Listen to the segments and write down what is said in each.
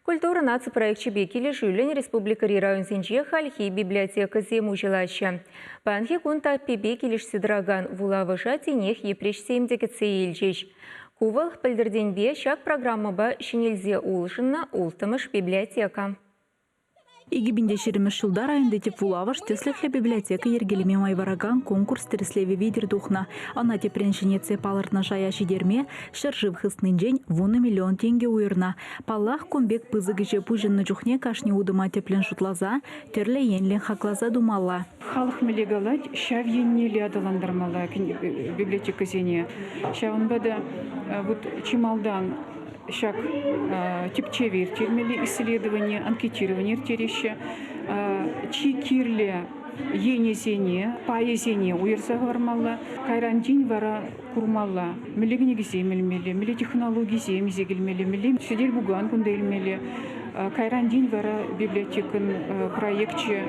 Культура наци проекчӗпе килӗшӳллӗн республикӑри районсенче хальхи библиотекӑсем уҫӑлаҫҫӗ. Паянхи кун таппипе килӗшсе тӑракан вулавӑша тинех йӗпреҫсем те кӗтсе илчӗҫ. Ку вӑл пӗлтӗртенпе ҫак программӑпа ҫӗнелсе улшӑннӑ улттӑмӗш библиотека. 2020 ҫулта районти тӗп вулавӑш тӗслӗхлӗ библиотека йӗркелеме май паракан конкурс тӗрӗслевӗ витӗр тухнӑ. Ӑна тӗпрен ҫӗнетсе палӑртнӑ шая ҫитерме ҫӗршыв хыснинчен вунӑ миллион тенкӗ уйӑрнӑ. Паллах, кун пек пысӑк ӗҫе пуҫӑннӑ чухне кашни утӑма тӗплӗн шутласа, тӗрлӗ енлӗн хакласа тумалла. Халӑх мӗнле калать, ҫав еннелле аталантармалла библиотекӑсене. Ҫавӑнпа та вот чи малтан ҫак тӗпчеве ирттермелли исследование, анкетирование ирттереҫҫӗ. Чи кирлӗ енӗсене, пайӗсене уйӑрса хӑвармалла. Кайран тин вара курмалла, мӗнле кӗнекесем илмелле, мӗнле технологисем илсе килмелле, мӗнле сӗтел-пукан кунта илмелле. Кайран тин вара библиотекӑн проекчӗ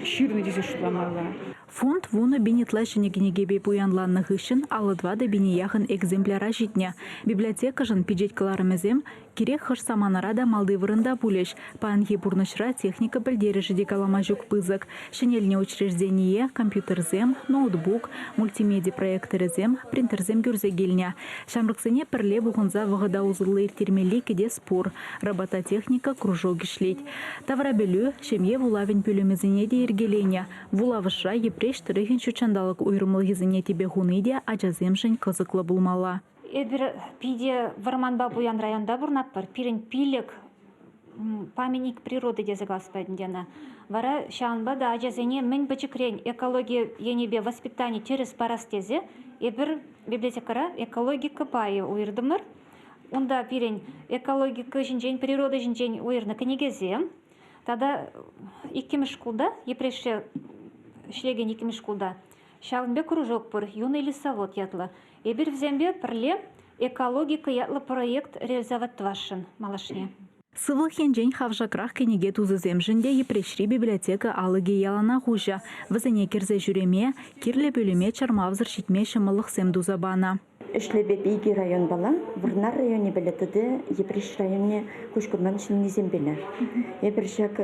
ҫырнӑ тесе шутламалла. Фонд 10 000 ытла ҫӗнӗ кӗнекепе пуянланнӑ хыҫҫӑн 54 пине яхӑн экземпляра ҫитнӗ. Библиотекӑшӑн пичет кӑларӑмӗсем кирек хӑш саманара та малти вырӑнта пулӗҫ. Паянхи пурнӑҫра техника пӗлтерӗшӗ те калама ҫук пысӑк. Ҫӗнелнӗ учреждение компьютерсем, ноутбук, мультимеди проекторӗсем, принтерсем кӳрсе килнӗ. Ҫамрӑксене пӗрле пухӑнса вӑхӑта усӑллӑ ирттермелли кӗтес пур. Робототехника кружок ӗҫлет. Таврапӗлӳ, ҫемье вулавӗн пӳлӗмӗсене те йӗркеленӗ. Вулавӑшра Йӗпреҫ тӑрӑхӗн ҫутҫанталӑк уйрӑмлӑхӗсене тӗпе хуни те ачасемшӗн кӑсӑклӑ пулмалла. Эпир питӗ вӑрманпа пуян районта пурӑнатпӑр. Пирӗн пилӗк памятник природы тесе калас пулать ӗнтӗ ӑна. Вара ҫавӑнпа та ачасене мӗн пӗчӗкрен экологи енӗпе воспитани тӗрӗс парас тесе эпир библиотекӑра экологика пайӗ уйӑртӑмӑр. Унта пирӗн экологика ҫинчен, природа ҫинчен уйӑрнӑ кӗнекесем. Тата иккӗмӗш шкулта, Йӗпреҫре ӗҫлекен иккӗмӗш шкулта, ҫавӑн пек кружок пур, «Юный лесовод» ятлӑ. Эпир вӗсемпе пӗрле «Экологика» ятлӑ проект реализовать тӑвасшӑн малашне. Сывлӑх енчен хавшакрах кӗнеке тусӗсемшӗн те Йӗпреҫри библиотека алӑкӗ яланах уҫӑ. Вӗсене кӗрсе ҫӳреме, кирлӗ пӳлӗме чӑрмавсӑр ҫитме ҫӑмӑллӑхсем туса панӑ. Ӗҫлепе икӗ районпала, Вӑрнар районӗпеле тата Йӗпреҫ районне куҫ курман ҫыннисемпеле. Эпир ҫак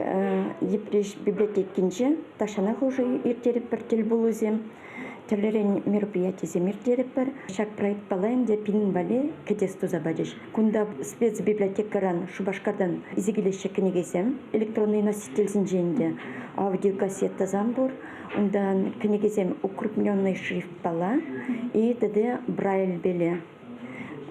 Йӗпреҫ библиотекинче тахҫанах уже ирттеретпӗр тӗлпулусем, тӗрлӗрен мероприятисем ирттеретпӗр. Ҫак проектпала ӗнтӗ пирӗн валли кӗтес туса пачӗҫ. Кунта спецбиблиотекӑран Шупашкартан илсе килеҫҫӗ кӗнекесем, электронный носительсенчен те аудиокассетӑсем пур. Унтан кӗнекесем укрупненный шрифтпала и тата Брайльпеле.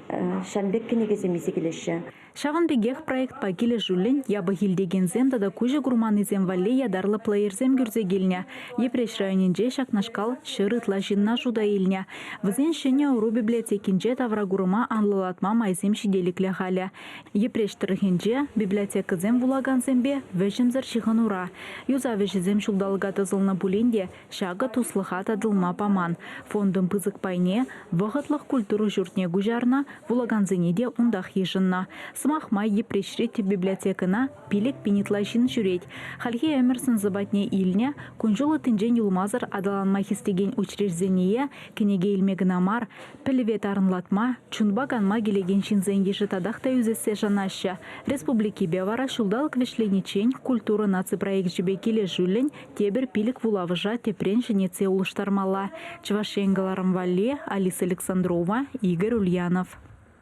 Ҫавӑн пек кӗнекесем илсе килеҫҫӗ. Ҫавӑн пекех проектпа килӗшӳллӗн япӑх илтекенсем тата куҫӗ курманнисем валли ятарлӑ плеерсем кӳрсе килнӗ. Йӗпреҫ районӗнче ҫакнашкал ҫӗр ытла ҫынна шута илнӗ. Вӗсен ҫӗнӗ ӑру библиотекинче тавракурӑма анлӑлатма майсем ҫителӗклӗ халӗ. Йӗпреҫ тӑрӑхӗнче библиотекӑсем вулакансемпе вӗҫӗмсӗр ҫыхӑнура. Юсав ӗҫӗсем ҫулталӑка тӑсӑлнӑ пулин те ҫакӑ туслӑха татӑлма паман. Фондӑн пысӑк пайне вӑхӑтлӑх культура ҫуртне куҫарнӑ, вулакансене те унтах йышӑннӑ. Сӑмах май, Йӗпреҫри тӗп библиотекӑна 5000 ытла ҫын ҫӳрет. Хальхи ӗмӗр сӑн-сӑпатне илнӗ, кун-ҫул ыттинчен юлмасӑр аталанма хистекен учреждение кӗнеке илме кӑна мар, Пӗлӗве тарӑнлатма, чунпа канма килекен ҫынсен йышӗ татах та ӳсессе шанаҫҫӗ. Республикипе вара ҫулталӑк вӗҫлениччен Культура наци проекчӗпе килӗшӳллӗн тепӗр пилӗк вулавӑша тӗпрен ҫӗнетсе улӑштармалла. Чӑваш Ен кӑларӑм валли Алиса Александрова, Игорь Ульянов.